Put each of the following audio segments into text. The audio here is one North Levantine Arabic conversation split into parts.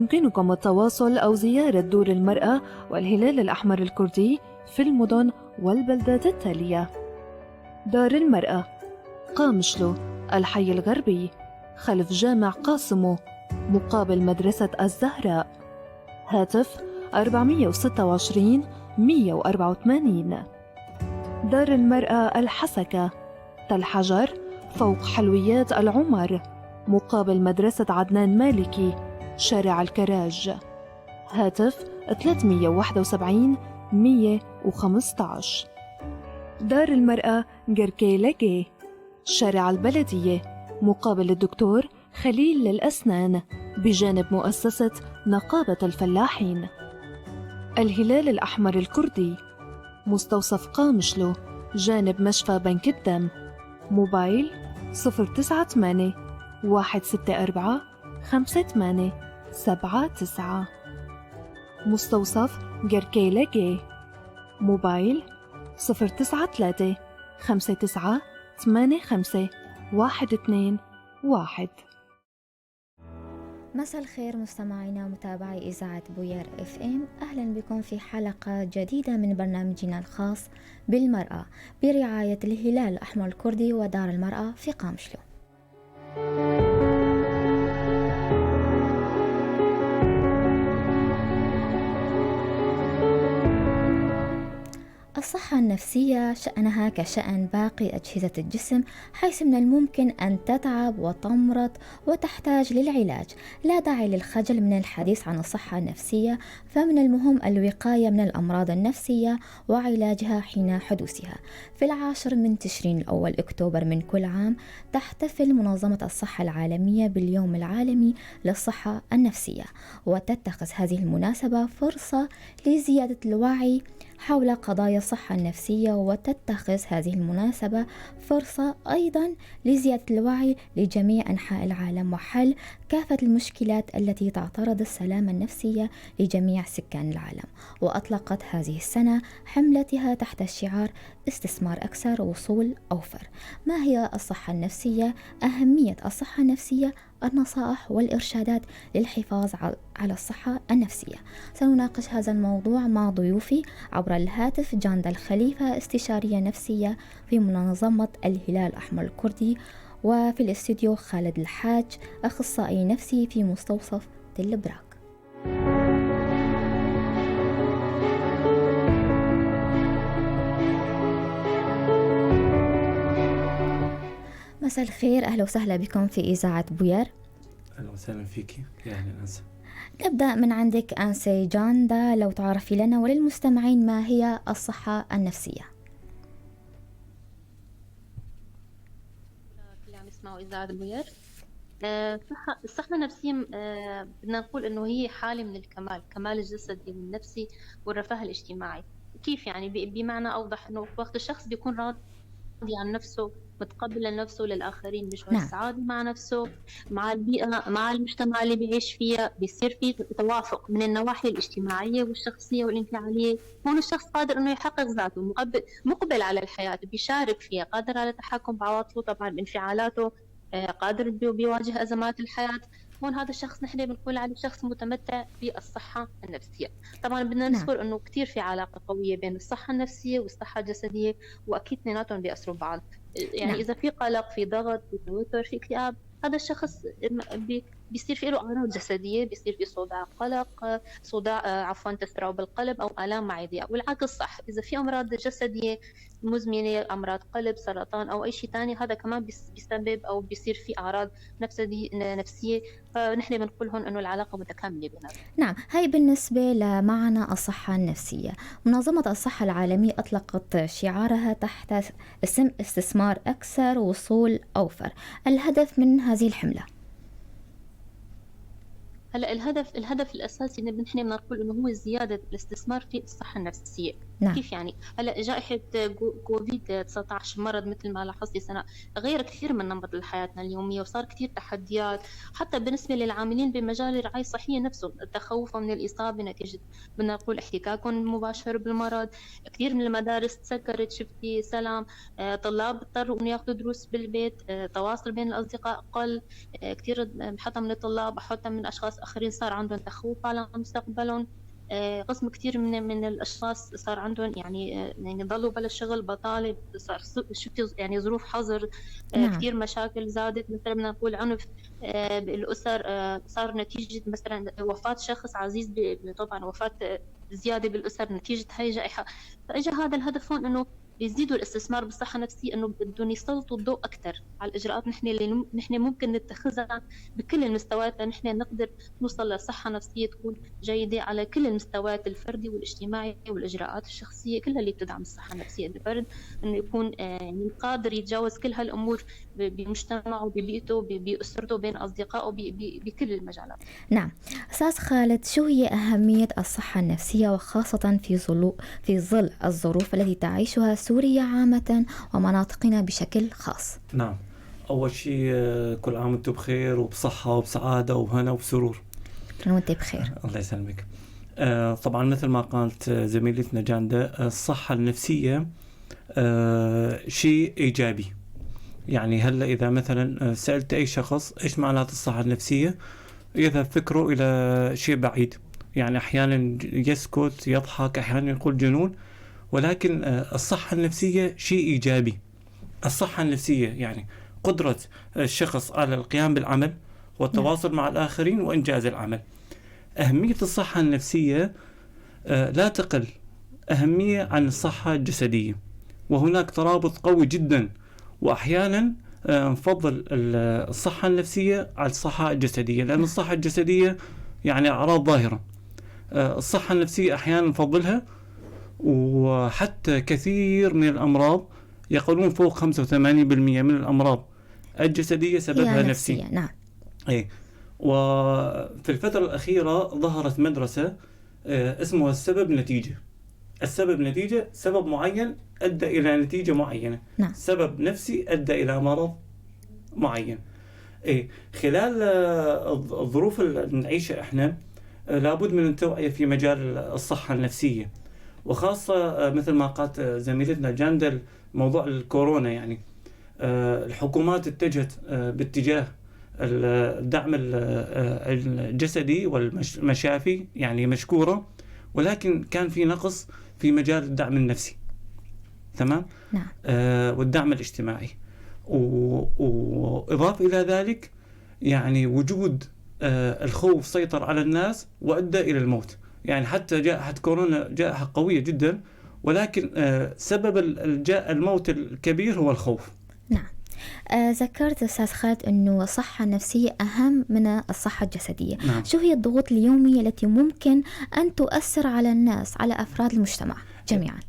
يمكنكم التواصل أو زيارة دور المرأة والهلال الأحمر الكردي في المدن والبلدات التالية: دار المرأة، قامشلو، الحي الغربي، خلف جامع قاسمو، مقابل مدرسة الزهراء. هاتف 426 184. دار المرأة الحسكة، تل حجر، فوق حلويات العمر، مقابل مدرسة عدنان مالكي، شارع الكراج. هاتف 371 115. دار المرأة جركيلجي، شارع البلدية، مقابل الدكتور خليل للأسنان، بجانب مؤسسة نقابة الفلاحين. الهلال الأحمر الكردي، مستوصف قامشلو، جانب مشفى بنك الدم. موبايل 098 164 58 79. مستوصف جركيلجي، موبايل 093 59 85 121. مساء الخير مستمعينا ومتابعي إذاعة بوير FM، أهلا بكم في حلقة جديدة من برنامجنا الخاص بالمرأة برعاية الهلال الأحمر الكردي ودار المرأة في قامشلو. الصحة النفسية شأنها كشأن باقي أجهزة الجسم، حيث من الممكن أن تتعب وتمرض وتحتاج للعلاج. لا داعي للخجل من الحديث عن الصحة النفسية، فمن المهم الوقاية من الأمراض النفسية وعلاجها حين حدوثها. في 10 من تشرين الأول أكتوبر من كل عام تحتفل منظمة الصحة العالمية باليوم العالمي للصحة النفسية، وتتخذ هذه المناسبة فرصة لزيادة الوعي حول قضايا الصحة النفسية، وتتخذ هذه المناسبة فرصة أيضا لزيادة الوعي لجميع أنحاء العالم وحل كافة المشكلات التي تعترض السلامة النفسية لجميع سكان العالم. وأطلقت هذه السنة حملتها تحت الشعار استثمار أكثر وصول أوفر. ما هي الصحة النفسية؟ أهمية الصحة النفسية، النصائح والإرشادات للحفاظ على الصحة النفسية. سنناقش هذا الموضوع مع ضيوفي عبر الهاتف: جاندا الخليفة، استشارية نفسية في منظمة الهلال الأحمر الكردي، وفي الاستوديو خالد الحاج، أخصائي نفسي في مستوصف تل براك. مساء الخير، أهلا وسهلا بكم في إذاعة بوير. أهلا وسهلا فيكي يا أهلا أنسة. نبدأ من عندك أنسة جاندا، لو تعرفي لنا وللمستمعين ما هي الصحة النفسية. اللي عم يسمعوا إذاعة بوير، الصحة النفسية بدنا نقول إنه هي حالة من الكمال، كمال الجسدي والنفسي والرفاه الاجتماعي. كيف يعني؟ بمعنى أوضح إنه وقت الشخص بيكون راضي عن نفسه، متقبل لنفسه وللآخرين، بيشعر السعادة مع نفسه، مع البيئة، مع المجتمع اللي بيعيش فيها، بيصير في توافق من النواحي الاجتماعية والشخصية والانفعالية. هون الشخص قادر إنه يحقق ذاته، مقبل على الحياة، بيشارك فيها، قادر على التحكم بعواطفه، طبعا بانفعالاته، قادر بيواجه أزمات الحياة. هون هذا الشخص نحن بنقول عليه شخص متمتع بالصحة النفسية. طبعا بدنا نذكر انه كثير في علاقة قوية بين الصحة النفسية والصحة الجسدية، واكيد اثنيناتهم بيأثروا ببعض. يعني اذا في قلق، في ضغط، في توتر، في اكتئاب، هذا الشخص بيصير في له اعراض جسدية، بيصير في صداع، قلق، صداع عفوا تسرع بالقلب او الام معدية. والعكس صح، اذا في امراض جسدية مزمنة، امراض قلب، سرطان او اي شيء ثاني، هذا كمان بيسبب او بيصير في اعراض نفسية. فنحن بنقول هون انه العلاقة متكاملة بيناتهم. نعم، هاي بالنسبة لمعنى الصحة النفسية. منظمة الصحة العالمية اطلقت شعارها تحت اسم استثمار اكثر وصول اوفر. الهدف من هذه الحملة؟ هلا الهدف الاساسي اللي نحن بدنا نقول انه هو زيادة الاستثمار في الصحة النفسية. نعم. كيف يعني؟ هلا جائحة كوفيد 19 مرض مثل ما لاحظتي سناء غير كثير من نمط حياتنا اليومية، وصار كثير تحديات حتى بالنسبة للعاملين بمجال الرعاية الصحية نفسه، تخوفهم من الإصابة نتيجة بدنا نقول احتكاكهم المباشر بالمرض. كثير من المدارس تسكرت، شفتي سلام، طلاب اضطروا انه ياخذوا دروس بالبيت، تواصل بين الأصدقاء قل، كثير حتى من الطلاب حتى من أشخاص آخرين صار عندهم تخوف على مستقبلهم. قسم كثير من الاشخاص صار عندهم يعني ضلوا بلا شغل، بطاله، صار شفتي يعني ظروف حظر. نعم. كثير مشاكل زادت، مثلا بدنا نقول عنف بالاسر، صار نتيجة مثلا وفاه شخص عزيز، طبعا وفاه زيادة بالاسر نتيجة هاي الجائحة. فاجى هذا الهدف هون انه يزيدوا الاستثمار بالصحة النفسية، انه بدهم يسلطوا الضوء اكثر على الاجراءات نحن اللي نحن ممكن نتخذها بكل المستويات لنحن نقدر نوصل لصحة نفسية تكون جيدة على كل المستويات، الفردي والاجتماعي والاجراءات الشخصية كلها اللي بتدعم الصحة النفسية للفرد، انه يكون يعني قادر يتجاوز كل هالامور بمجتمعه، ببيئته، باسرته، بين اصدقائه، بكل المجالات. نعم. أستاذ خالد، شو هي أهمية الصحة النفسية وخاصة في ظل الظروف التي تعيشها سوريا عامة ومناطقنا بشكل خاص؟ نعم، أول شيء كل عام وأنتم بخير وبصحة وبسعادة وبهنا وبسرور. وأنت بخير. الله يسلمك. طبعا مثل ما قالت زميلتنا جاندا، الصحة النفسية شيء إيجابي. يعني هلا إذا مثلا سألت أي شخص إيش معنات الصحة النفسية، يذهب فكرة إلى شيء بعيد، يعني أحيانا يسكت، يضحك، أحيانا يقول جنون، ولكن الصحة النفسية شيء إيجابي. الصحة النفسية يعني قدرة الشخص على القيام بالعمل والتواصل مع الآخرين وإنجاز العمل. أهمية الصحة النفسية لا تقل أهمية عن الصحة الجسدية، وهناك ترابط قوي جدا، وأحيانا نفضل الصحة النفسية على الصحة الجسدية، لأن الصحة الجسدية يعني أعراض ظاهرة. الصحة النفسية أحيانا نفضلها، وحتى كثير من الأمراض يقولون فوق 85% من الأمراض الجسدية سببها نفسي. نعم. إيه. وفي الفترة الأخيرة ظهرت مدرسة اسمها السبب نتيجة. السبب نتيجة، سبب معين أدى إلى نتيجة معينة. نعم. سبب نفسي أدى إلى مرض معين. إيه. خلال الظروف اللي نعيشها إحنا لابد من التوعية في مجال الصحة النفسية، وخاصة مثل ما قالت زميلتنا جاندل موضوع الكورونا. يعني الحكومات اتجهت باتجاه الدعم الجسدي والمشافي، يعني مشكورة، ولكن كان في نقص في مجال الدعم النفسي. تمام؟ نعم. والدعم الاجتماعي، وإضافة إلى ذلك يعني وجود الخوف سيطر على الناس وأدى إلى الموت. يعني حتى جائحة كورونا جائحة قوية جدا، ولكن سبب الموت الكبير هو الخوف. نعم. ذكرت أستاذ خالد أنه الصحة النفسية أهم من الصحة الجسدية. نعم. شو هي الضغوط اليومية التي ممكن أن تؤثر على الناس، على أفراد المجتمع جميعا؟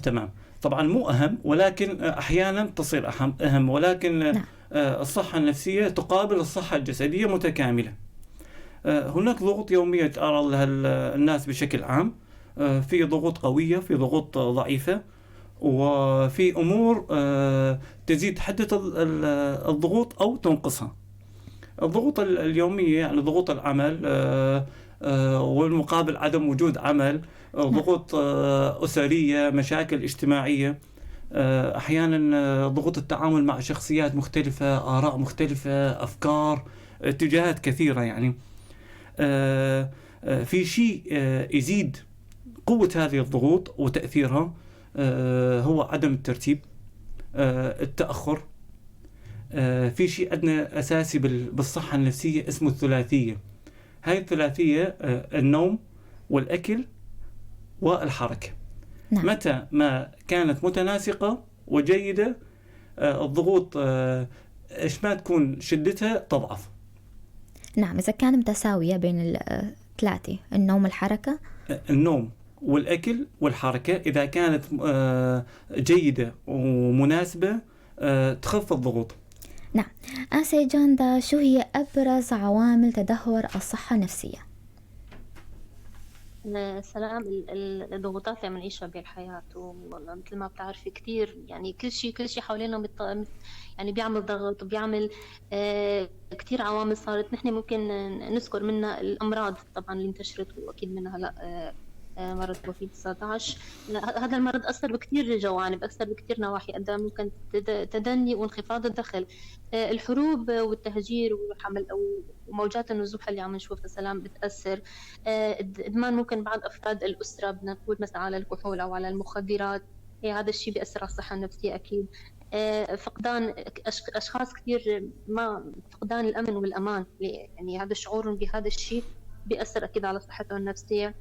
تمام. طبعا مو أهم، ولكن أحيانا تصير أهم، ولكن نعم. الصحة النفسية تقابل الصحة الجسدية متكاملة. هناك ضغوط يومية تعرض لها الناس بشكل عام، في ضغوط قوية، في ضغوط ضعيفة، وفي أمور تزيد حدة الضغوط أو تنقصها. الضغوط اليومية يعني ضغوط العمل، والمقابل عدم وجود عمل، ضغوط أسرية، مشاكل اجتماعية، أحيانا ضغوط التعامل مع شخصيات مختلفة، آراء مختلفة، أفكار، اتجاهات كثيرة. يعني في شيء يزيد قوة هذه الضغوط وتأثيرها، هو عدم الترتيب، التأخر. في شيء عندنا أساسي بالصحة النفسية اسمه الثلاثية. هاي الثلاثية النوم والأكل والحركة. نعم. متى ما كانت متناسقة وجيدة، الضغوط إيش ما تكون شدتها تضعف. نعم، إذا كانت متساوية بين الثلاثة، النوم الحركة، النوم والأكل والحركة، إذا كانت جيدة ومناسبة تخف الضغوط. نعم. أنسة جاندا، شو هي أبرز عوامل تدهور الصحة النفسية؟ سلام. الضغوطات اللي عم نعيشها بالحياة، ومثل ما بتعرفي كثير يعني كل شيء حوالينا يعني بيعمل ضغط وبيعمل كثير عوامل صارت نحن ممكن نذكر منها الأمراض طبعا اللي انتشرت، وأكيد منها هلا مرض كوفيد 19. هذا المرض أثر بكثير جوانب، أثر بكثير نواحي، أدى ممكن تدني وانخفاض الدخل، الحروب والتهجير وحمل وموجات النزوح اللي عم نشوفها سلام بتأثر، إدمان ممكن بعض أفراد الأسرة بدنا نقول مثلا على الكحول أو على المخدرات، هذا الشيء بيأثر على الصحة النفسية أكيد. فقدان أشخاص كثير، ما فقدان الأمن والأمان، يعني هذا الشعور بهذا الشيء بيأثر أكيد على صحتهم النفسية.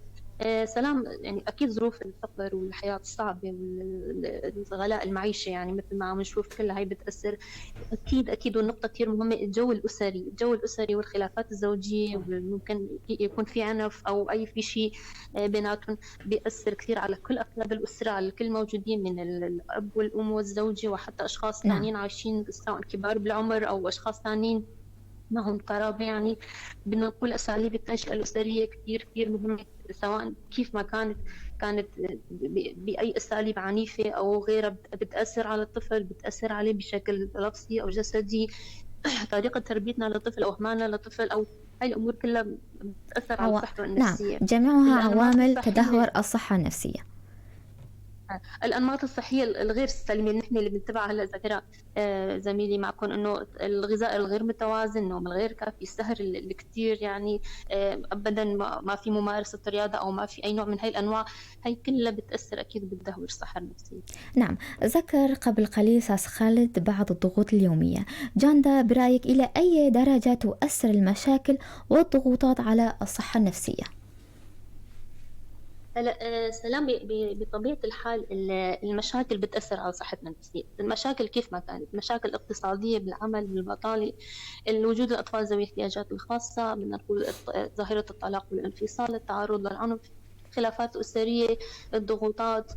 سلام يعني أكيد ظروف الفقر والحياة الصعبة والغلاء المعيشة يعني مثل ما عم نشوف كلها هاي بتأثر أكيد أكيد. والنقطة كثير مهمة الجو الأسري، الجو الأسري والخلافات الزوجية، وممكن يكون في عنف أو أي في شيء بيناتهم بيأثر كثير على كل أفراد الأسرة، على كل الموجودين من الأب والأم والزوجة، وحتى أشخاص ثانيين عايشين سواء كبار بالعمر أو أشخاص ثانيين معهم قرابة. يعني بدنا نقول أساليب التنشئة الأسرية كثير كثير مهمة، سواء كيف ما كانت بأي أساليب عنيفة أو غيرها بتأثر على الطفل، بتأثر عليه بشكل لفظي أو جسدي. طريقة تربيتنا للطفل أو إهمالنا للطفل أو هاي الأمور كلها بتأثر على صحته النفسية. نعم، جميعها عوامل تدهور الصحة النفسية. الأنماط الصحية الغير سليمة نحن اللي بنتبعها هلا ذكرها زميلي معكم، إنه الغذاء الغير متوازن، النوم الغير كافي، السهر الكثير، يعني أبدا ما في ممارسة رياضة أو ما في أي نوع من هاي الأنواع، هاي كلها بتأثر أكيد بتدهور الصحة النفسية. نعم، ذكر قبل قليل أستاذ خالد بعض الضغوط اليومية. جاندا، برأيك إلى أي درجة تؤثر المشاكل والضغوطات على الصحة النفسية؟ هلا سلام، بطبيعة الحال المشاكل بتأثر على صحتنا النفسية، المشاكل كيف ما كانت، مشاكل اقتصادية بالعمل، بالبطالة، الوجود الأطفال ذوي الاحتياجات الخاصة، بدنا نقول ظاهرة الطلاق والانفصال، التعرض للعنف، خلافات أسرية، الضغوطات،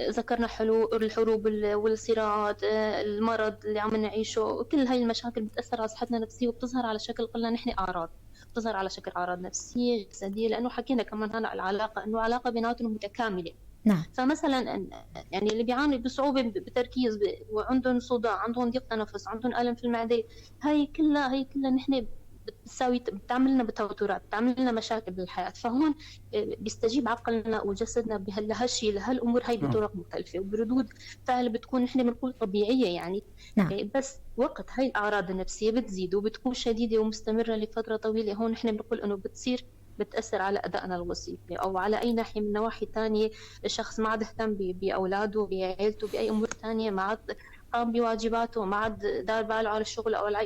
ذكرنا الحروب والصراعات، المرض اللي عم نعيشه، كل هاي المشاكل بتأثر على صحتنا النفسية وبتظهر على شكل قلنا نحن أعراض، بتظهر على شكل أعراض نفسية جسدية، لأنه حكينا كمان هنا العلاقة إنه علاقة بيناتهم متكاملة. نعم. فمثلا يعني اللي بيعانوا بصعوبة بتركيز وعندهم صداع، عندهم ضيق تنفس، عندهم ألم في المعدة، هاي كلها نحن بتساوي بتعمل لنا توترات، بتعمل لنا مشاكل بالحياة. فهون بيستجيب عقلنا وجسدنا لهالشيء، لهالأمور هاي بطرق مختلفة وبردود فعل بتكون نحن بنقول طبيعية يعني. نعم. بس وقت هاي الأعراض النفسية بتزيد وبتكون شديدة ومستمرة لفترة طويلة، هون نحن بنقول إنه بتصير بتأثر على أدائنا الوظيفي أو على أي ناحية من نواحي تانية. الشخص ما عاد اهتم بأولاده، بعائلته، بأي أمور تانية، ما عاد قام بواجباته، ما عاد دار باله على الشغل أو على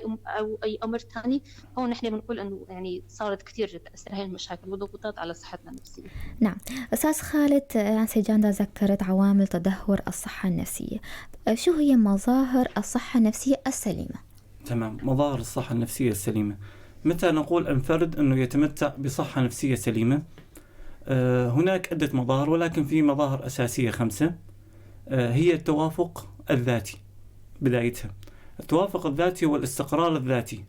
أي أمر ثاني. هون نحن بنقول إنه يعني صارت كثير تأثر هاي المشاكل والضغوطات على صحتنا النفسية. نعم، أستاذ خالد، سيجاندا ذكرت عوامل تدهور الصحة النفسية، شو هي مظاهر الصحة النفسية السليمة؟ تمام، مظاهر الصحة النفسية السليمة، متى نقول أن فرد أنه يتمتع بصحة نفسية سليمة؟ هناك عدة مظاهر، ولكن في مظاهر أساسية 5. هي التوافق الذاتي، بدايتها التوافق الذاتي والاستقرار الذاتي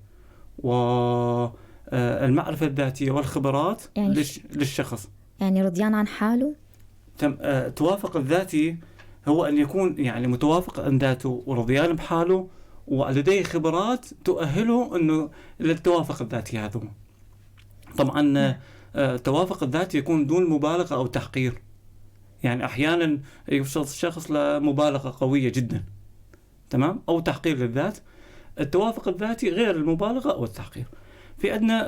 والمعرفة الذاتية والخبرات يعني للشخص، يعني رضيان عن حاله. التوافق الذاتي هو أن يكون يعني متوافق عن ذاته ورضيان بحاله ولديه خبرات تؤهله أنه للتوافق الذاتي هذا. طبعا التوافق الذاتي يكون دون مبالغة أو تحقير، يعني أحيانا يوصل الشخص لمبالغة قوية جدا، تمام، أو تحقير للذات. التوافق الذاتي غير المبالغة أو التحقير. في عندنا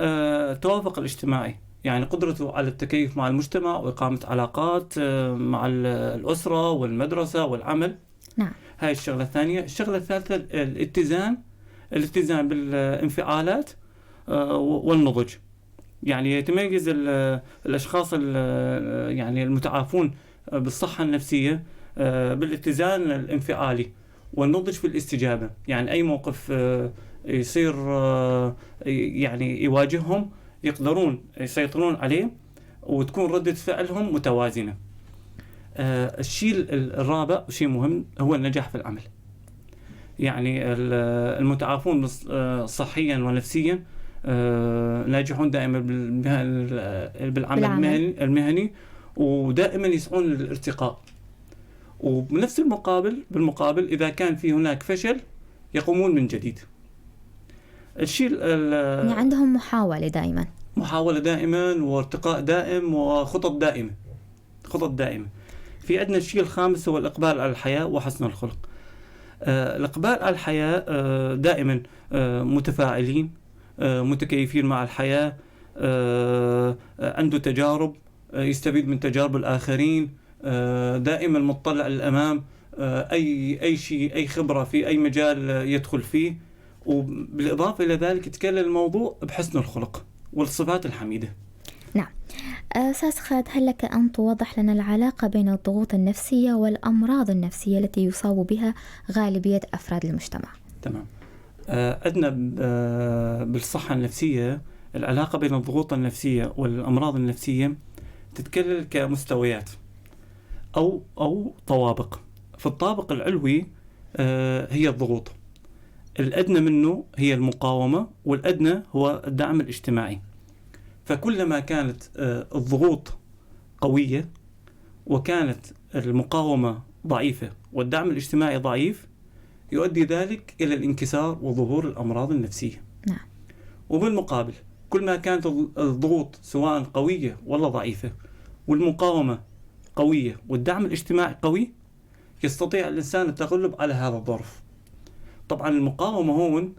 التوافق الاجتماعي، يعني قدرته على التكيف مع المجتمع وإقامة علاقات مع الأسرة والمدرسة والعمل. نعم. هاي الشغلة الثانية. الشغلة الثالثة الاتزان بالانفعالات والنضج، يعني يتميز الأشخاص يعني المتعافون بالصحة النفسية بالاتزان الانفعالي والنضج في الاستجابة، يعني أي موقف يصير يعني يواجههم يقدرون يسيطرون عليه وتكون ردة فعلهم متوازنة. الشيء الرابع شيء مهم هو النجاح في العمل، يعني المتعافون صحيا ونفسيا ناجحون دائما بالعمل المهني، ودائما يسعون للارتقاء. وبنفس بالمقابل إذا كان في هناك فشل يقومون من جديد. الشيء يعني عندهم محاولة دائما، محاولة دائما وارتقاء دائم وخطط دائمة، خطط دائمة. في عندنا الشيء الخامس هو الإقبال على الحياة وحسن الخلق. الإقبال على الحياة دائما متفاعلين، متكيفين مع الحياة، عنده تجارب، يستفيد من تجارب الآخرين، دائما مطلع للأمام، أي شيء، أي خبرة في أي مجال يدخل فيه. وبالإضافة إلى ذلك يتكلم الموضوع بحسن الخلق والصفات الحميدة. نعم. أستاذ خالد، هل لك أن توضح لنا العلاقة بين الضغوط النفسية والأمراض النفسية التي يصاب بها غالبية أفراد المجتمع؟ تمام. عندنا بالصحة النفسية العلاقة بين الضغوط النفسية والأمراض النفسية تتكلل كمستويات أو طوابق. في الطابق العلوي هي الضغوط، الأدنى منه هي المقاومة، والأدنى هو الدعم الاجتماعي. فكلما كانت الضغوط قوية وكانت المقاومة ضعيفة والدعم الاجتماعي ضعيف، يؤدي ذلك إلى الانكسار وظهور الأمراض النفسية. نعم. وبالمقابل كل ما كانت الضغوط سواء قوية ولا ضعيفة والمقاومة قوية والدعم الاجتماعي قوي، يستطيع الإنسان التغلب على هذا الظرف. طبعا المقاومة هون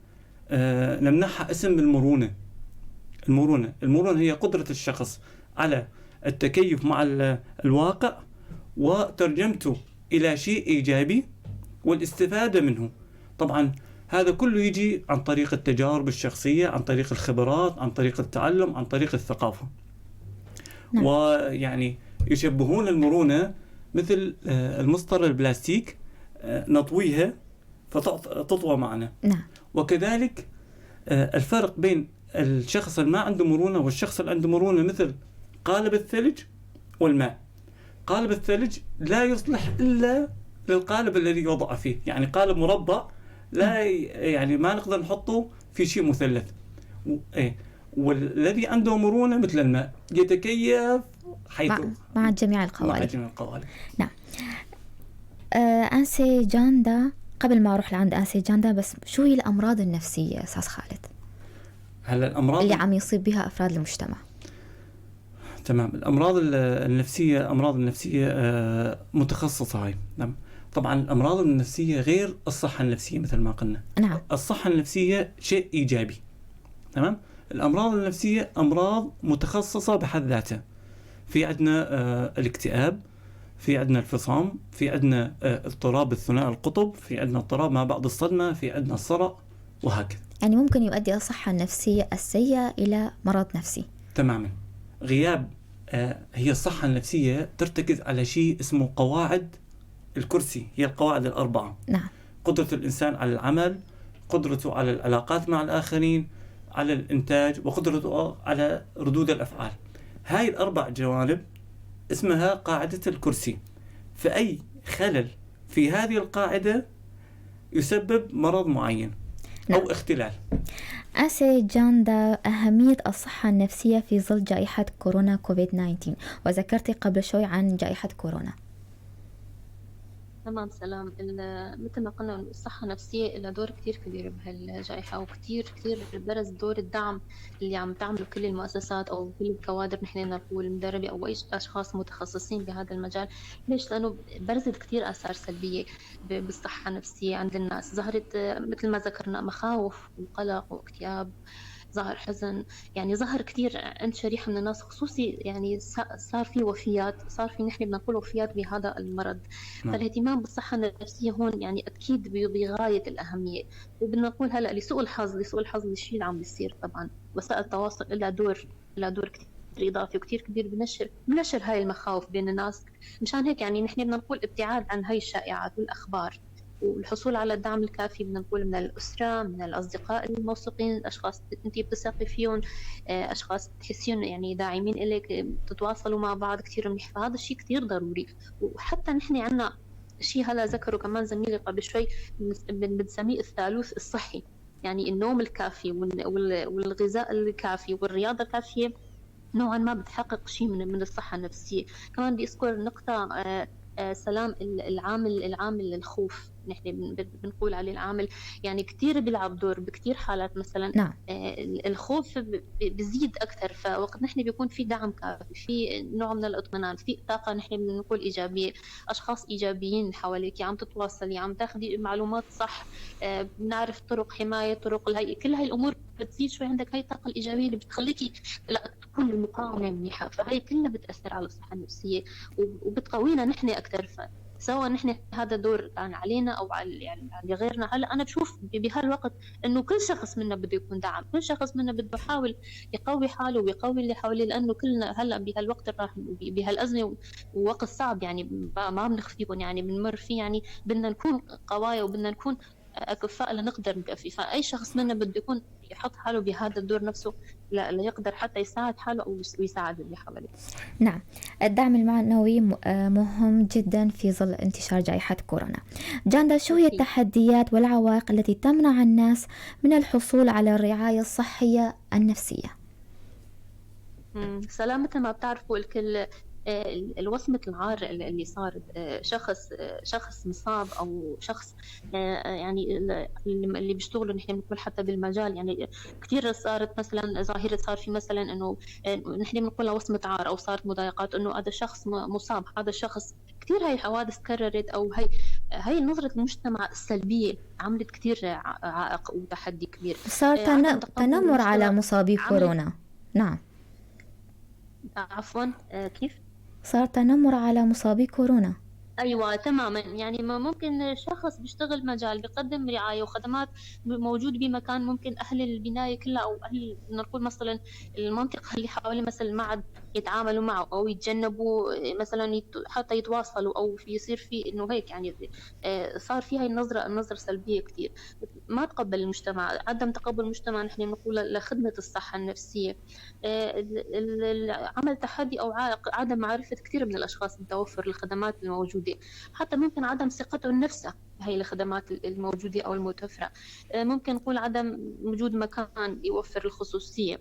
نمنحها اسم المرونة. المرونة هي قدرة الشخص على التكيف مع الواقع وترجمته إلى شيء إيجابي والاستفادة منه. طبعا هذا كله يجي عن طريق التجارب الشخصية، عن طريق الخبرات، عن طريق التعلم، عن طريق الثقافة. نعم. ويعني يشبهون المرونة مثل المسطرة البلاستيك، نطويها فتطوى معنا. نعم. وكذلك الفرق بين الشخص اللي ما عنده مرونة والشخص اللي عنده مرونة مثل قالب الثلج والماء. قالب الثلج لا يصلح إلا للقالب الذي يوضع فيه، يعني قالب مربع لا يعني ما نقدر نحطه في شيء مثلث. والذي عنده مرونة مثل الماء يتكيف حيث مع جميع القوالب. مع جميع القوالب. نعم. أنسي جاندا، قبل ما أروح لعند أنسي جاندا، بس شو هي الأمراض النفسية أستاذ خالد؟ هلا الأمراض اللي عم يصيب بها أفراد المجتمع. تمام. الأمراض النفسية، أمراض النفسية متخصصة هاي. نعم. طبعا الأمراض النفسية غير الصحة النفسية مثل ما قلنا. نعم. الصحة النفسية شيء إيجابي. تمام. الأمراض النفسية أمراض متخصصة بحد ذاتها. في عندنا الاكتئاب، في عندنا الفصام، في عندنا اضطراب الثنائي القطب، في عندنا اضطراب ما بعد الصدمة، في عندنا الصرع، وهكذا. يعني ممكن يؤدي الصحة النفسية السيئة إلى مرض نفسي. تماما. غياب هي الصحة النفسية ترتكز على شيء اسمه قواعد الكرسي، هي القواعد الأربعة. نعم. قدرة الإنسان على العمل، قدرته على العلاقات مع الآخرين، على الإنتاج، وقدرته على ردود الأفعال. هاي الأربع جوانب اسمها قاعدة الكرسي. فأي خلل في هذه القاعدة يسبب مرض معين. نعم. أو اختلال. أسي جاندا، أهمية الصحة النفسية في ظل جائحة كورونا كوفيد-19، وذكرتي قبل شوي عن جائحة كورونا. تمام سلام. مثل ما قلنا الصحة النفسية لها دور كتير كبير بهالجائحة، وكتير كتير برز دور الدعم اللي عم تعمله كل المؤسسات أو كل الكوادر، نحن نقول المدربة أو أي أشخاص متخصصين بهذا المجال. ليش؟ لأنه برزت كتير آثار سلبية بالصحة النفسية عند الناس. ظهرت مثل ما ذكرنا مخاوف وقلق واكتئاب، ظهر حزن، يعني ظهر كتير عند شريحة من الناس، خصوصي يعني صار في وفيات، صار في نحن بنقول وفيات بهذا المرض. نعم. فالاهتمام بالصحة النفسية هون يعني أكيد بغاية الأهمية. وبدنا نقول هلأ لسوء الحظ الشيء اللي عم بيصير، طبعا وسائل التواصل لها دور كتير إضافي وكتير كبير بنشر هاي المخاوف بين الناس. مشان هيك يعني نحن بدنا نقول ابتعاد عن هاي الشائعات والأخبار والحصول على الدعم الكافي، بدنا نقول من الأسرة، من الأصدقاء الموثوقين، الأشخاص أنت بتثقي فيهم، أشخاص بتحسيهم يعني داعمين إلك، بتتواصلوا مع بعض كثير منيح. فهذا الشيء كثير ضروري. وحتى نحن عنا شيء هلا ذكره كمان زميلي قبل شوي، بنسميه الثالوث الصحي. يعني النوم الكافي والغذاء الكافي والرياضة الكافية نوعا ما بتحقق شيء من الصحة النفسية. كمان بدي أذكر نقطة سلام، العامل الخوف، نحن بنقول عليه العامل، يعني كثير بيلعب دور بكثير حالات مثلا. نعم. الخوف بزيد أكثر، فوقت نحن بيكون في دعم كافي، في نوع من الاطمئنان، في طاقة نحن بنقول إيجابية، أشخاص إيجابيين حواليك، عم تتواصلي، عم تاخذي معلومات صح، بنعرف طرق حماية، طرق الهي، كل هاي الأمور بتزيد شوي عندك هاي الطاقة الإيجابية اللي بتخليكي لا تكون المقاومة منيحة، فهي كلها بتأثر على الصحة النفسية وبتقوينا نحن أكثر. سواء نحن هذا دور كان علينا أو على يعني على غيرنا. هلا أنا بشوف بهالوقت إنه كل شخص منا بده يكون دعم، كل شخص منا بده يحاول يقوي حاله ويقوي اللي حواليه، لأنه كلنا هلا بهالوقت الراهن بهالأزمة ووقت صعب، يعني ما بنخفيكم، يعني بنمر فيه، يعني بدنا نكون قوايا وبدنا نكون أكفاء لنقدر نكفي. فأي شخص منا بده يكون يحط حاله بهذا الدور نفسه ليقدر حتى يساعد حاله أو يساعد اللي حواليه. نعم، الدعم المعنوي مهم جدا في ظل انتشار جائحة كورونا. جاندا، شو هي التحديات والعوائق التي تمنع الناس من الحصول على الرعاية الصحية النفسية؟ سلام، مثل ما بتعرفوا الكل الوصمة العار اللي صارت، شخص مصاب أو شخص يعني اللي بيشتغلوا نحن بنقول حتى بالمجال، يعني كثير صارت مثلا ظاهرة، صار في مثلا إنه نحن بنقولها وصمة عار، أو صارت مضايقات إنه هذا الشخص مصاب، هذا الشخص، كثير هاي الحوادث تكررت، أو هاي نظرة المجتمع السلبية عملت كثير عائق وتحدي كبير. صار تنمر على مصابي كورونا. نعم، عفوا، كيف؟ صار تنمر على مصابي كورونا. أيوة تماما، يعني ما ممكن شخص بيشتغل مجال بيقدم رعاية وخدمات موجود بمكان، ممكن أهل البناية كلها أو أهل نقول مثلا المنطقة اللي حواليه مثلا ما عاد يتعاملوا معه أو يتجنبوا مثلا حتى يتواصلوا، أو يصير في إنه هيك، يعني صار في هاي النظرة سلبية كتير، ما تقبل المجتمع، عدم تقبل المجتمع نحن نقول لخدمة الصحة النفسية. عمل تحدي أو عائق عدم معرفة كثير من الأشخاص بتوفر الخدمات الموجودة، حتى ممكن عدم ثقتهم نفسها بهي الخدمات الموجودة أو المتوفرة، ممكن نقول عدم وجود مكان يوفر الخصوصية،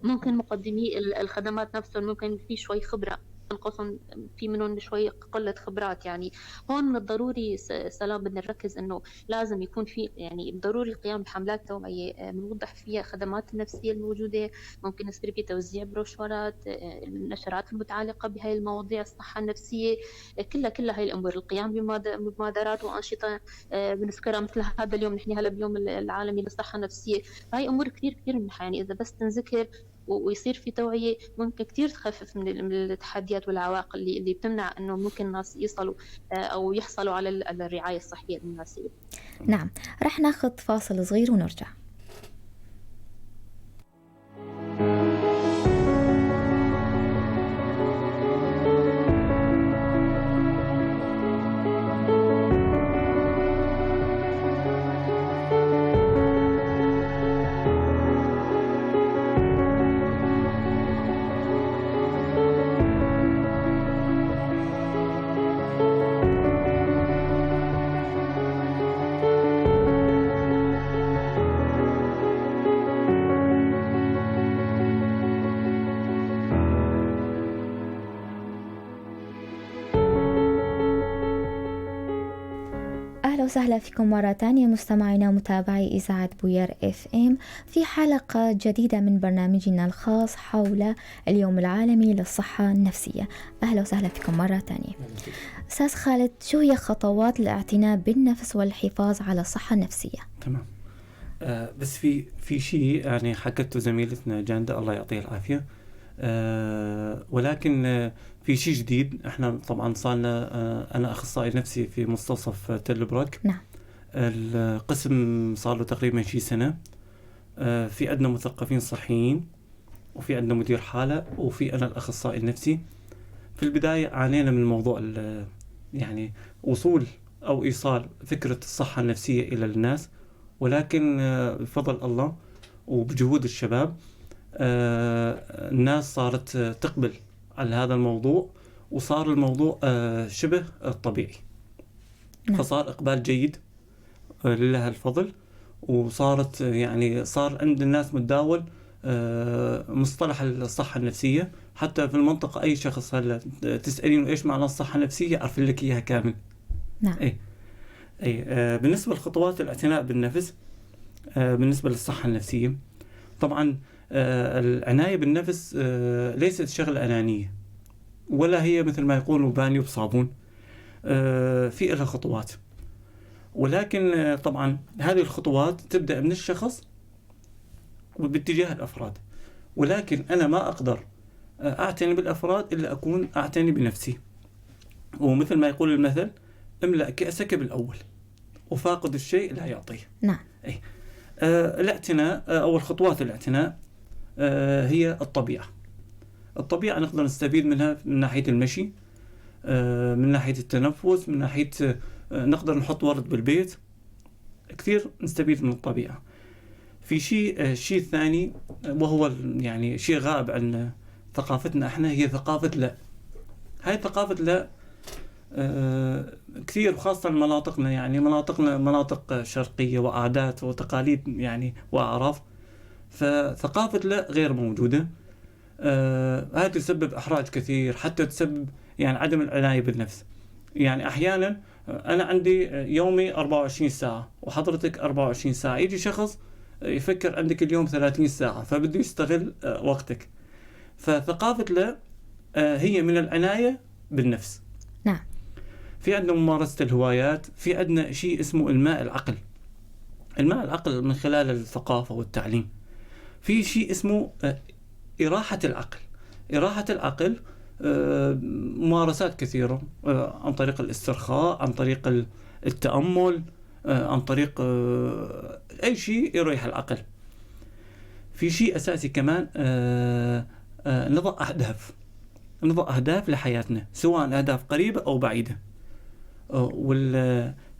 ممكن مقدمي الخدمات نفسهم ممكن في شوي خبرة تنقصهم، في منهم شوي قلة خبرات. يعني هون من الضروري سلام بدنا نركز إنه لازم يكون في، يعني ضروري القيام بحملات توعية بنوضح فيها خدمات النفسية الموجودة، ممكن يصير في توزيع بروشورات، النشرات المتعلقة بهاي المواضيع، الصحة النفسية، كلها هاي الأمور، القيام بمبادرات وأنشطة بنذكرها مثل هذا اليوم، نحن هلا بيوم العالمي للصحة النفسية. هاي أمور كثير كثير منيحة، يعني إذا بس تنذكر ويصير في توعية ممكن كتير تخفف من التحديات والعوائق اللي بتمنع إنه ممكن الناس يصلوا أو يحصلوا على الرعاية الصحية المناسبة. نعم، رح ناخذ فاصل صغير ونرجع. وسهلا فيكم مرة تانية مستمعينا ومتابعي إذاعة بوير FM في حلقة جديدة من برنامجنا الخاص حول اليوم العالمي للصحة النفسية. أهلا وسهلا فيكم مرة تانية. أستاذ خالد، شو هي خطوات الاعتناء بالنفس والحفاظ على الصحة النفسية؟ تمام، بس في شيء يعني حكته زميلتنا جاندا الله يعطيها العافية، ولكن في شيء جديد. احنا طبعا صارنا، انا اخصائي نفسي في مستوصف تل برك. نعم. القسم صار له تقريبا شيء سنة. في عندنا مثقفين صحيين، وفي عندنا مدير حالة، وفي انا الاخصائي النفسي. في البداية عانينا من موضوع يعني وصول او ايصال فكرة الصحة النفسية الى الناس، ولكن بفضل الله وبجهود الشباب الناس صارت تقبل على هذا الموضوع، وصار الموضوع شبه طبيعي. نعم. فصار إقبال جيد، لله الفضل. وصارت يعني صار عند الناس متداول مصطلح الصحة النفسية. حتى في المنطقة أي شخص هلا تسألينه إيش معنى الصحة النفسية يعرف لك إياها كامل. نعم. إيه. إيه. بالنسبة لخطوات الاعتناء بالنفس، بالنسبة للصحة النفسية، طبعا العناية بالنفس ليست شغلة أنانية، ولا هي مثل ما يقولوا بانيو بصابون، في لها خطوات، ولكن طبعا هذه الخطوات تبدأ من الشخص وباتجاه الأفراد، ولكن أنا ما أقدر أعتني بالأفراد إلا أكون أعتني بنفسي. ومثل ما يقول المثل، املأ كأسك بالأول وفاقد الشيء لا يعطيه. نعم. إيه. الاعتناء، أو الخطوات الاعتناء، هي الطبيعة. الطبيعة نقدر نستفيد منها من ناحية المشي، من ناحية التنفس، من ناحية نقدر نحط ورد بالبيت، كثير نستفيد من الطبيعة. في الشيء الثاني، وهو يعني شيء غائب عن ثقافتنا احنا، هي ثقافة لا. هاي ثقافة لا، كثير، خاصة مناطقنا، يعني مناطقنا مناطق شرقية وعادات وتقاليد يعني وأعراف، فثقافة لا غير موجودة. هذا تسبب إحراج كثير، حتى تسبب يعني عدم العناية بالنفس. يعني أحيانا أنا عندي يومي 24 ساعة وحضرتك 24 ساعة، يجي شخص يفكر عندك اليوم 30 ساعة، فبده يستغل وقتك. فثقافة لا هي من العناية بالنفس. نعم. في عندنا ممارسة الهوايات، في عندنا شيء اسمه إنماء العقل. إنماء العقل من خلال الثقافة والتعليم. في شيء اسمه إراحة العقل. إراحة العقل ممارسات كثيرة، عن طريق الاسترخاء، عن طريق التأمل، عن طريق أي شيء يريح العقل. في شيء أساسي كمان، نضع أهداف، نضع أهداف لحياتنا، سواء أهداف قريبة أو بعيدة.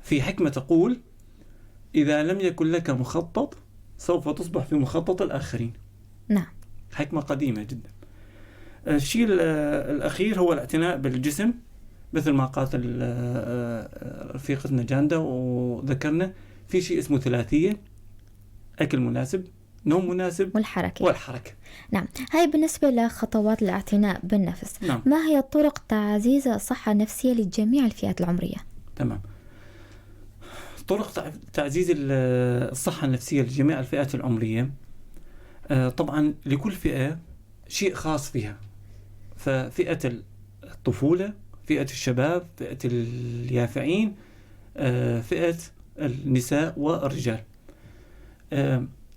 في حكمة تقول: إذا لم يكن لك مخطط سوف تصبح في مخطط الآخرين. نعم. حكمة قديمة جدا. الشيء الأخير هو الاعتناء بالجسم، مثل ما قالت رفيقتنا جاندا وذكرنا، في شيء اسمه ثلاثية: أكل مناسب، نوم مناسب، والحركة. والحركة. نعم، هاي بالنسبة لخطوات الاعتناء بالنفس. نعم. ما هي طرق تعزيز الصحة النفسية لجميع الفئات العمرية؟ تمام. طرق تعزيز الصحة النفسية لجميع الفئات العمرية، طبعا لكل فئة شيء خاص فيها. ففئة الطفولة، فئة الشباب، فئة اليافعين، فئة النساء والرجال.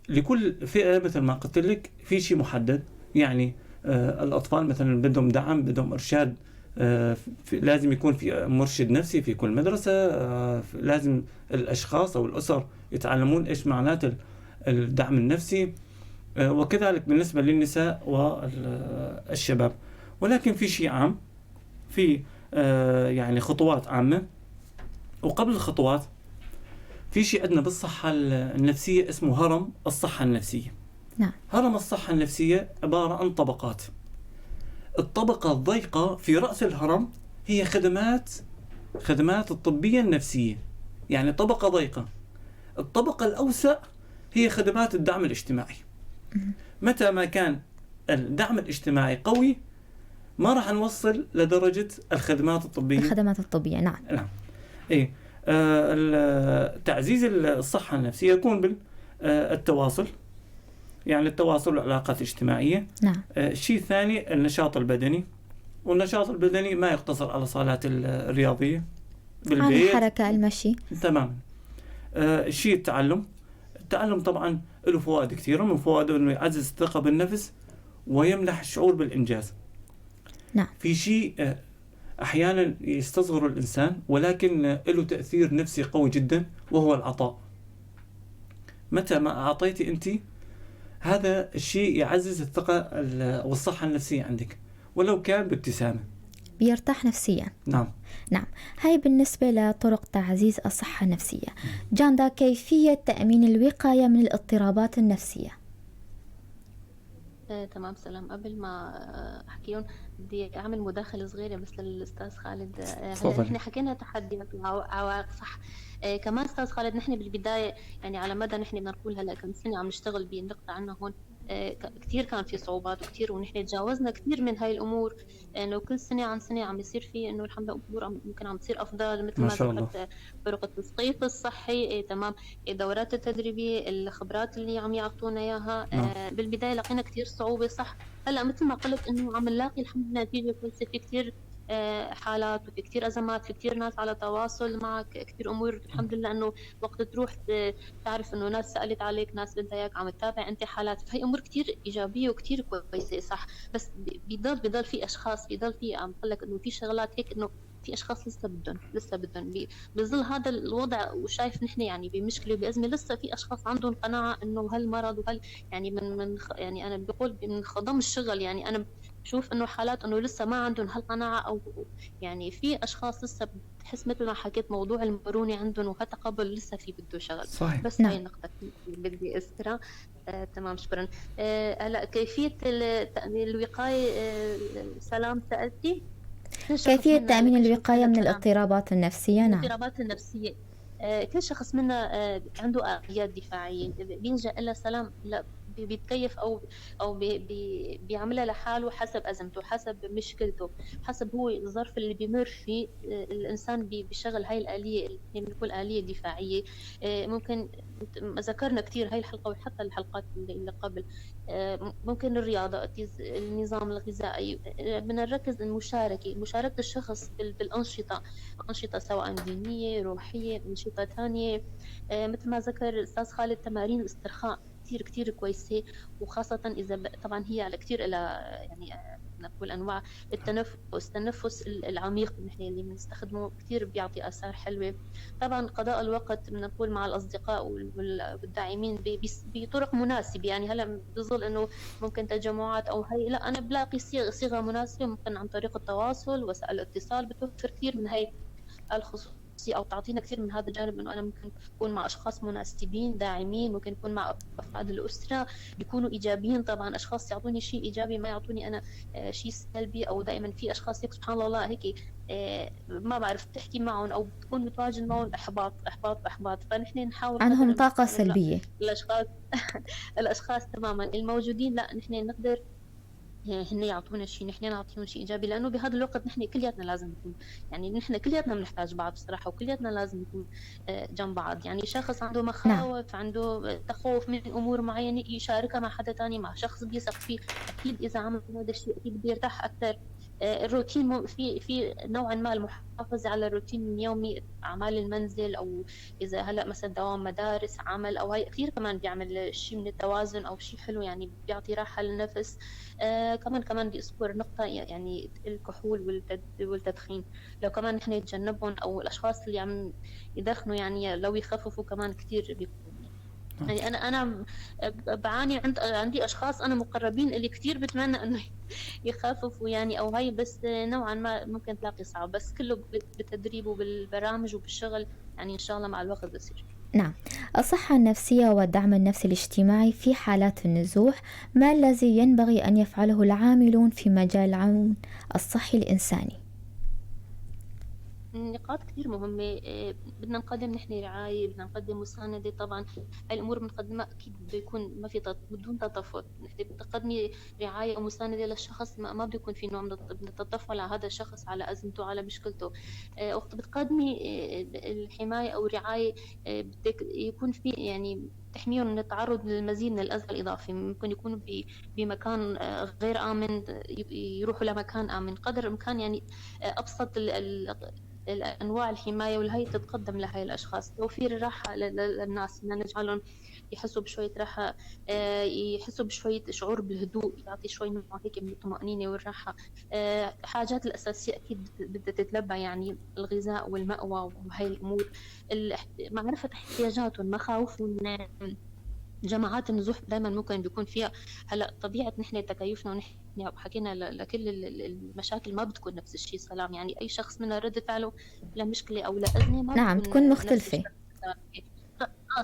لكل فئة مثل ما قلت لك في شيء محدد. يعني الأطفال مثلا بدهم دعم، بدهم إرشاد، لازم يكون في مرشد نفسي في كل مدرسة، لازم الأشخاص أو الأسر يتعلمون إيش معنات الدعم النفسي، وكذلك بالنسبة للنساء والشباب. ولكن في شيء عام، في يعني خطوات عامة. وقبل الخطوات في شيء عندنا بالصحة النفسية اسمه هرم الصحة النفسية. نعم. هرم الصحة النفسية عبارة عن طبقات. الطبقة الضيقة في رأس الهرم هي خدمات الطبية النفسية، يعني طبقة ضيقة. الطبقة الأوسع هي خدمات الدعم الاجتماعي. متى ما كان الدعم الاجتماعي قوي ما راح نوصل لدرجة الخدمات الطبية. الخدمات الطبية، نعم. نعم. إيه. تعزيز الصحة النفسية يكون بالتواصل، يعني التواصل والعلاقات الاجتماعية. نعم. الشيء الثاني النشاط البدني، والنشاط البدني ما يقتصر على صالات الرياضية بالبيت، عن الحركة، المشي. تمام. الشيء التعلم. التعلم طبعا له فوائد كثيرة، من فوائده أنه يعزز الثقة بالنفس ويمنح الشعور بالإنجاز. نعم. في شيء أحيانا يستصغر الإنسان ولكن له تأثير نفسي قوي جدا، وهو العطاء. متى ما أعطيتي أنت، هذا الشيء يعزز الثقة والصحة النفسية عندك، ولو كان بابتسامة. بيرتاح نفسيا. نعم. نعم. هاي بالنسبة لطرق تعزيز الصحة النفسية. جاندا، كيفية تأمين الوقاية من الاضطرابات النفسية؟ تمام سلام. قبل ما أحكيهم بدي أعمل مداخلة صغيرة بس للأستاذ خالد. هلا نحن حكينا تحديات وعوائق صح. كمان أستاذ خالد نحن بالبداية يعني على مدى نحن بدنا نقول هلا كم سنة عم نشتغل بالنقطة عنا هون، كثير كان في صعوبات وكثير، ونحن تجاوزنا كثير من هاي الأمور، إنه كل سنة عن سنة عم يصير في إنه الحمد لله أمور ممكن عم تصير أفضل، مثل ما ذكرت طرق التثقيف الصحي، تمام، الدورات التدريبية، الخبرات اللي عم يعطونا إياها. بالبداية لقينا كثير صعوبة صح. هلا مثل ما قلت إنه عم نلاقي الحمد لله نتيجة كويسة، في كثير حالات وفي كثير أزمات، في كثير ناس على تواصل معك، كثير أمور الحمد لله إنه وقت تروح تعرف إنه ناس سألت عليك، ناس بدها إياك، عم تتابع أنت حالات، فهي أمور كثير إيجابية وكثير كويسة صح. بس بيضل في أشخاص، بيضل في عم بقول لك إنه في شغلات هيك إنه في أشخاص لسه بدهم بظل هذا الوضع، وشايف نحن يعني بمشكلة بأزمة، لسه في أشخاص عندهم قناعة إنه هالمرض وهال يعني من يعني أنا بقول من خضم الشغل، يعني أنا بشوف إنه حالات إنه لسه ما عندهم هالقناعة، أو يعني في أشخاص لسه بتحس مثل ما حكيت موضوع المرونة عندهم وهالتقبل لسه في بده شغل. صحيح. بس هاي النقطة بدي أذكرها. تمام شكرا. هلا كيفية الوقاية، سلام سألتي كيفية تأمين الوقاية من الاضطرابات النفسية. نعم، الاضطرابات النفسية، كل شخص منا عنده آليات دفاعية بيلجأ إلى سلام، لا بيتكيف أو بيعملها لحاله حسب أزمته، حسب مشكلته، حسب هو الظرف اللي بيمر فيه. الإنسان بيشغل هاي الآلية اللي بنقول آلية دفاعية. ممكن ذكرنا كثير هاي الحلقة وحتى الحلقات اللي قبل، ممكن الرياضة، النظام الغذائي، بدنا نركز المشاركة، مشاركة الشخص بالأنشطة، أنشطة سواء دينية، روحية، أنشطة ثانية. مثل ما ذكر الأستاذ خالد تمارين الاسترخاء كثير كثير كويسة، وخاصة إذا طبعا هي على كثير إلى يعني نقول أنواع التنفس العميق نحن اللي بنستخدمه كثير بيعطي آثار حلوة. طبعا قضاء الوقت بنقول مع الأصدقاء والداعمين بطرق مناسبة، يعني هلا بظل إنه ممكن تجمعات أو هي، لا أنا بلاقي صيغة مناسبة، ممكن عن طريق التواصل، وسائل الاتصال بتوفر كثير من هي الخصوصية أو تعطينا كثير من هذا الجانب، إنه أنا ممكن أكون مع أشخاص مناسبين داعمين، ممكن أكون مع أفراد الأسرة بيكونوا إيجابيين، طبعا أشخاص يعطوني شيء إيجابي ما يعطوني أنا شيء سلبي، أو دائما في أشخاص هيك سبحان الله هيك ما بعرف تحكي معهم أو بتكون متواجد معهم إحباط إحباط إحباط، فنحن نحاول عندهم طاقة سلبية الأشخاص الأشخاص تماما الموجودين، لا نحن نقدر هن يعطونا شيء، نحن نعطيهم شيء إيجابي، لأنه بهذا الوقت نحن كلياتنا لازم نكون، يعني نحن كلياتنا بنحتاج بعض بصراحة، وكلياتنا لازم نكون جنب بعض. يعني شخص عنده مخاوف، عنده تخوف من أمور معينة يشاركها مع حدا تاني، مع شخص بيثق فيه، أكيد إذا عمل هذا الشيء أكيد بيرتاح أكثر. الروتين في نوعا ما المحافظة على الروتين اليومي، أعمال المنزل، أو إذا هلأ مثلا دوام مدارس، عمل، أو هاي كثير كمان بيعمل شيء من التوازن أو شيء حلو، يعني بيعطي راحة للنفس. كمان بدي أذكر نقطة، يعني الكحول والتدخين، لو كمان نحن نتجنبهم، أو الأشخاص اللي عم يدخنوا يعني لو يخففوا كمان كثير بيكون. يعني أنا بعاني، عندي أشخاص أنا مقربين اللي كثير بتمنى إنه يخففوا يعني أو هاي، بس نوعا ما ممكن تلاقي صعب، بس كله بالتدريب وبالبرامج وبالشغل، يعني إن شاء الله مع الوقت بصير. نعم، الصحة النفسية والدعم النفسي الاجتماعي في حالات النزوح، ما الذي ينبغي أن يفعله العاملون في مجال العون الصحي الإنساني؟ نقاط كثير مهمة، بدنا نقدم نحن رعاية، بدنا نقدم مساندة، طبعا هاي الأمور بنقدمها أكيد بده يكون ما في بدون تطفل، نحن بتقدمي رعاية أو مساندة للشخص ما بده يكون في نوع من التطفل على هذا الشخص، على أزمته، على مشكلته. وقت بتقدمي الحماية أو رعاية بدك يكون في يعني تحميهم من التعرض للمزيد من الأذى الإضافي، ممكن يكونوا بمكان غير آمن، يروحوا لمكان آمن قدر الإمكان، يعني أبسط الأنواع الحماية والهي تتقدم لهي الأشخاص. توفير الراحة للناس، بدنا نجعلهم يحسوا بشوية راحة، يحسوا بشوية شعور بالهدوء، يعطي شوي نوع هيك من الطمأنينة والراحة. حاجات الأساسية أكيد بدها تتلبى، يعني الغذاء والمأوى وهي الأمور، معرفة احتياجاتهم، مخاوفهم. جماعات النزوح دائما ممكن بيكون فيها هلا طبيعة نحن تكيفنا، ونحن حكينا لكل المشاكل ما بتكون نفس الشيء سلام، يعني أي شخص منا رد فعله لمشكلة أو لأزمة ما نعم تكون مختلفة.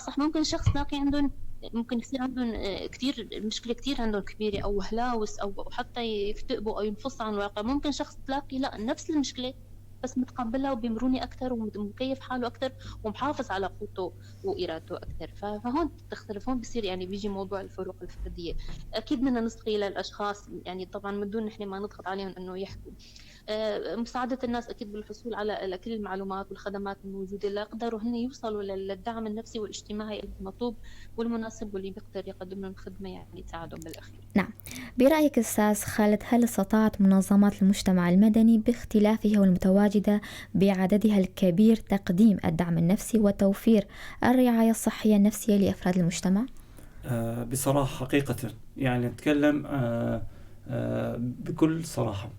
صح، ممكن شخص لاقي عندهم ممكن يصير عندهم كثير مشكلة كثير عندهم كبيرة أو هلاوس أو حتى يكتئبوا أو ينفصلوا عن الواقع. ممكن شخص تلاقي لا نفس المشكلة بس متقبلها وبمرونة أكثر ومكيف حاله أكثر ومحافظ على قوته وإرادته أكثر. فهون تختلف، هون بصير يعني بيجي موضوع الفروق الفردية. أكيد بدنا نصغي للأشخاص، يعني طبعا من دون نحن ما نضغط عليهم إنه يحكوا. مساعدة الناس أكيد بالحصول على كل المعلومات والخدمات الموجودة ليقدروا هن يوصلوا للدعم النفسي والاجتماعي المطلوب والمناسب واللي بيقدر يقدم لهم خدمة يعني تساعدهم بالأخير. نعم، برأيك أستاذ خالد، هل استطاعت منظمات المجتمع المدني باختلافها والمتواجدة بعددها الكبير تقديم الدعم النفسي وتوفير الرعاية الصحية النفسية لأفراد المجتمع؟ بصراحة حقيقة يعني نتكلم بكل صراحة،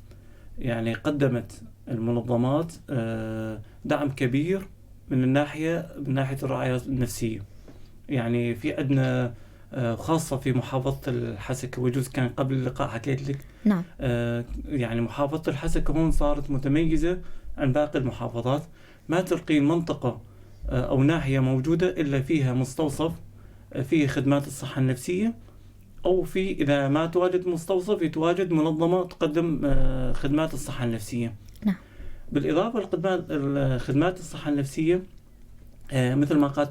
يعني قدمت المنظمات دعم كبير من ناحية الرعاية النفسية. يعني في عندنا خاصة في محافظة الحسكة، ويجوز كان قبل اللقاء حكيت لك. نعم. يعني محافظة الحسكة هون صارت متميزة عن باقي المحافظات، ما تلقي منطقة أو ناحية موجودة إلا فيها مستوصف فيه خدمات الصحة النفسية، أو في إذا ما تواجد مستوصف يتواجد منظمة تقدم خدمات الصحة النفسية. نعم. بالإضافة لخدمات الصحة النفسية مثل ما قالت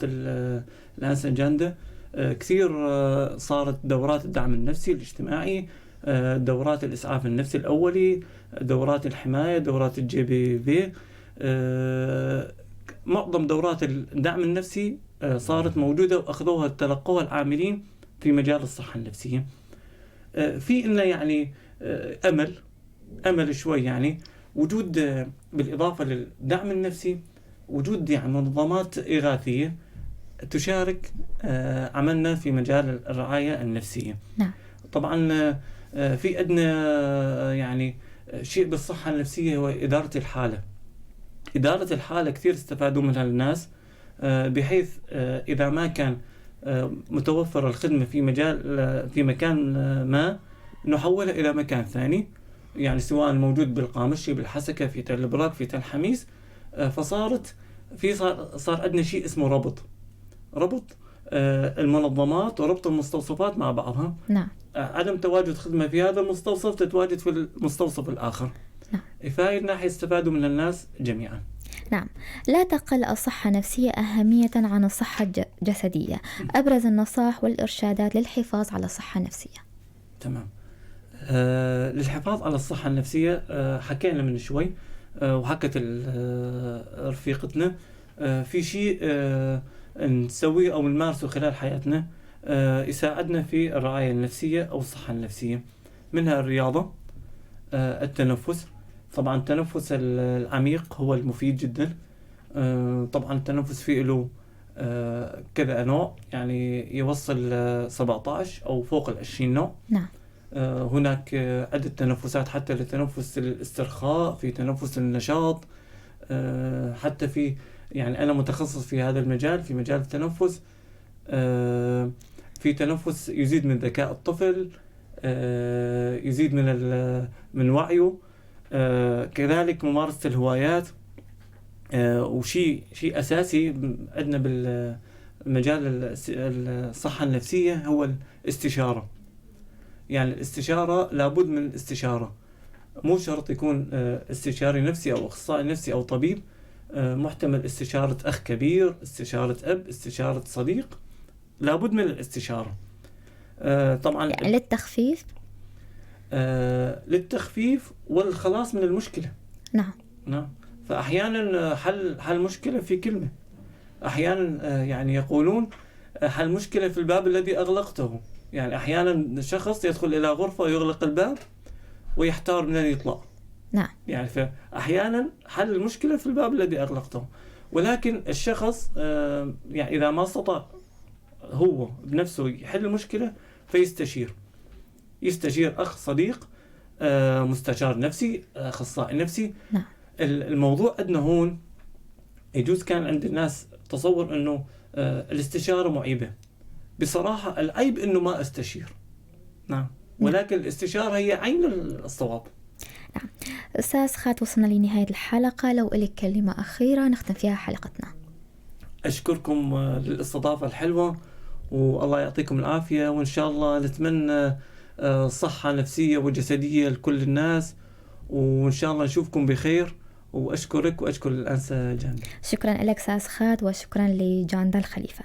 الأنسة جاندا، كثير صارت دورات الدعم النفسي الاجتماعي، دورات الإسعاف النفسي الأولي، دورات الحماية، دورات الGBV، معظم دورات الدعم النفسي صارت موجودة وأخذوها تلقوها العاملين في مجال الصحة النفسية. في إنه يعني أمل شوي، يعني وجود بالإضافة للدعم النفسي وجود يعني منظمات إغاثية تشارك عملنا في مجال الرعاية النفسية. نعم. طبعا في عندنا يعني شيء بالصحة النفسية هو إدارة الحالة. إدارة الحالة كثير استفادوا منها الناس، بحيث إذا ما كان متوفر الخدمة في مجال في مكان ما نحولها إلى مكان ثاني، يعني سواء موجود بالقامشي، بالحسكة، في تل براك، في تل حميس. فصارت في صار عندنا شيء اسمه ربط المنظمات وربط المستوصفات مع بعضها. نعم. عدم تواجد خدمة في هذا المستوصف تتواجد في المستوصف الآخر. نعم. فهي الناحية استفادوا من الناس جميعا. نعم. لا تقل الصحة النفسية أهمية عن الصحة الجسدية. أبرز النصائح والإرشادات للحفاظ على الصحة النفسية. تمام. للحفاظ على الصحة النفسية حكينا من شوي وحكت رفيقتنا في شيء نسويه أو نمارسه خلال حياتنا يساعدنا في الرعاية النفسية أو الصحة النفسية، منها الرياضة، التنفس. طبعا التنفس العميق هو المفيد جدا. طبعا التنفس فيه له كذا نوع، يعني يوصل 17 أو فوق 20 نوع. نعم. هناك عدة تنفسات، حتى لتنفس الاسترخاء، في تنفس النشاط، حتى في يعني أنا متخصص في هذا المجال، في مجال التنفس. في تنفس يزيد من ذكاء الطفل، يزيد من وعيه. كذلك ممارسة الهوايات، وشيء شيء أساسي عندنا بالمجال الصحة النفسية هو الاستشارة. يعني الاستشارة لابد من الاستشارة، مو شرط يكون استشاري نفسي أو أخصائي نفسي أو طبيب، محتمل استشارة أخ كبير، استشارة أب، استشارة صديق، لابد من الاستشارة. طبعا يعني للتخفيف، للتخفيف والخلاص من المشكلة. نعم. نعم. فأحيانا حل مشكلة في كلمة، أحيانا يعني يقولون حل مشكلة في الباب الذي أغلقته. يعني أحيانا شخص يدخل إلى غرفة ويغلق الباب ويحتار من أن يطلع. نعم. يعني فأحيانا حل المشكلة في الباب الذي أغلقته، ولكن الشخص يعني إذا ما استطاع هو بنفسه يحل المشكلة فيستشير، يستشير أخ، صديق، مستشار نفسي، أخصائي نفسي. نعم. الموضوع عندنا هون يجوز كان عند الناس تصور أنه الاستشارة معيبة. بصراحة العيب أنه ما استشير. نعم. ولكن الاستشارة هي عين الصواب. نعم. أستاذ خالد، وصلنا لنهاية الحلقة، لو لك كلمة أخيرة نختم فيها حلقتنا. أشكركم للاستضافة الحلوة، والله يعطيكم العافية، وإن شاء الله نتمنى صحة نفسية وجسدية لكل الناس، وإن شاء الله نشوفكم بخير. وأشكرك وأشكر الأنسة جاندا. شكرا لك ساسخات، وشكرا لجاندا الخليفة.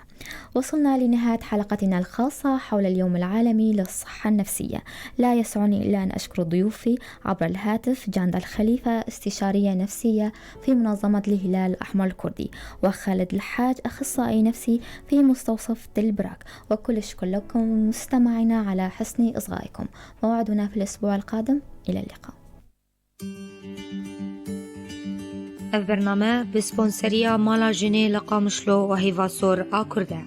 وصلنا لنهاية حلقتنا الخاصة حول اليوم العالمي للصحة النفسية. لا يسعني إلا أن أشكر ضيوفي عبر الهاتف: جاندا الخليفة، استشارية نفسية في منظمة الهلال الأحمر الكردي، وخالد الحاج، أخصائي نفسي في مستوصف تلبراك. وكل الشكر لكم مستمعينا على حسن إصغائكم. موعدنا في الأسبوع القادم، إلى اللقاء. Ev bername bi sponseriya Mala Jinê li Qamişlo û Heyva Sor a Kurd e.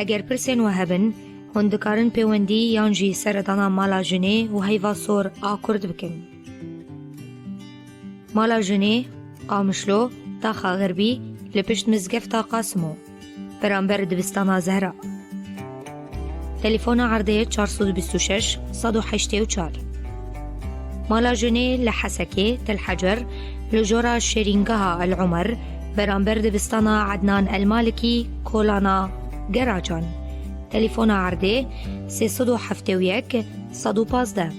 Eger pirsên we hebin, hûn dikarin pêwendî yan jî seredana Mala Jinê û Heyva Sor a Kurd bikin. Mala Jinê, Qamişlo, Taxa Xerbî, li pişt Mizgefta Qasimo, beramber Dibistana Zehra. Telefona erdê 426 184. Mala Jinê li Hesekê, Tel Hecer, li jora Şêrîngeha El Umer, beramber Dibistana Ednan El Malikî, Kolana Geracan. Telefona erdê 371 115.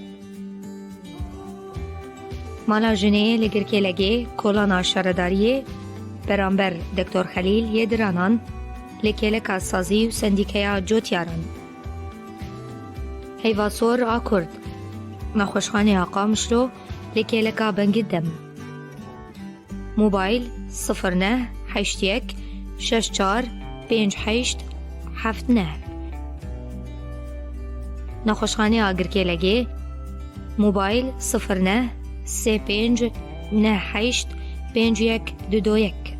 Mala Jinê li Girkêlegê, Kolana Şaredariyê, beramber Doktor Xelîl yê Diranan, li kêleka Sazî û Sendîkeya Cotyaran. Heyva Sor a Kurd, Nexweşxaneya Qamişlo, li kêleka Bengî Dem. Mobayl 09 81 64 58 79. Nexweşxaneya Girkêlegê, mobayl 09 35 98 51 21.